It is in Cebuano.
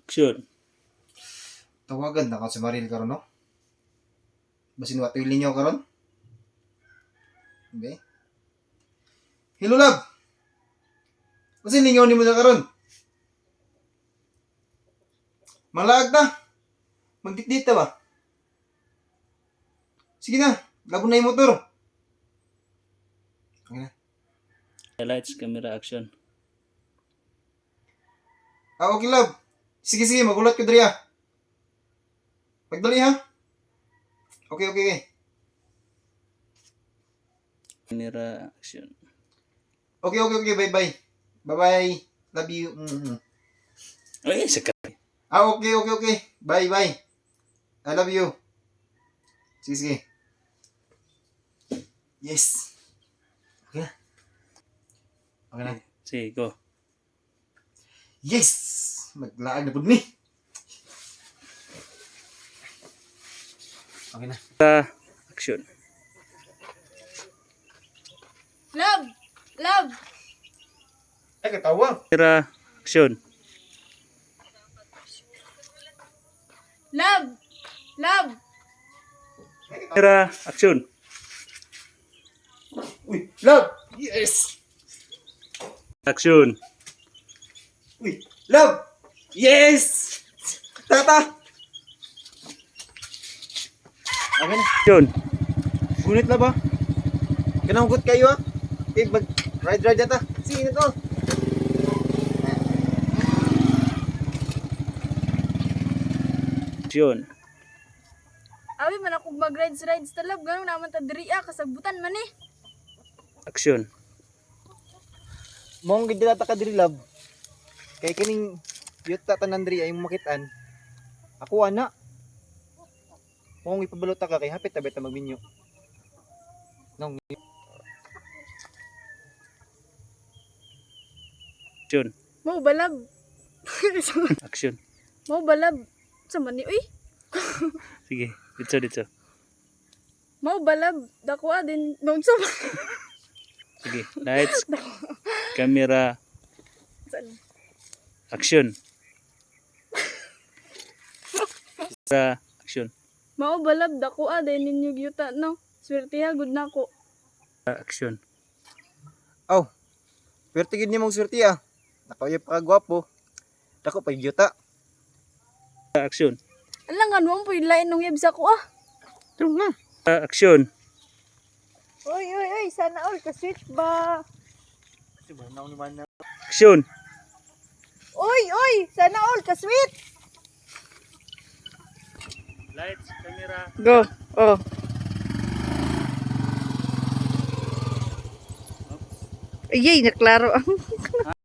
Action. Tawagan na ka si Maril karon, no? Basin wa tuloy ninyo karon? Okay. Hello, love. Basin ninyo nimo na karon. Malaag ta. Magditdit ta ba? Sige na, labo na yung motor. Okay na. Lights, camera, action. Ah, okay, love. Sige, sige, magulat ko diri ah. Pagdali ha. Okay. Camera, action. Okay. Bye-bye. Bye-bye. Love you. Ay, sa. Ah, okay. Bye, bye. I love you. Sige, sige. Yes. Okay na. Okay na. Sige, go. Yes! Maglaag na pud ni. Okay na. Action. Love! Love! Ay, katawa. Camera, action. Love! Love! Camera, action. Uy, love! Yes! Action. Uy, love! Yes! Tata! Okay na. Action. Gunit na ba? Kananggot kayo ah. Eh, mag ride ride na ta. Sige na to. Action. Abi man ako mag rides rides ta, love, ganun naman ta diri ah, kasagbutan man eh. Action. Mong gid ta ka diri, love. Kay kining yuta tanan diri ay makitaan. Ako ana. Mong ipabalot ta ka kay hapit ta beta magminyo. Nong Action. Mao ba, love? Action. Mao ba, love? Sa man ni uy? Sige, dito, dito. Mao ba, love? Dako ah din noon sa Sige, lights, camera, action. Camera, action. Mao ba, love? Dako ah din ninyo gyuta no. Swerte ha gud nako. Action. Aw. Swerte gid nimo, swerte ah. Nakauyab pa ka gwapo. Dako pa yuta. Action. Alangan mo po lain nung yab sa ko ah. True na. Action. Uy, uy, uy, sana all ka-switch ba? Action. Uy, uy, sana all ka-switch. Lights, camera. Go. Oh. Ayy, naklaro.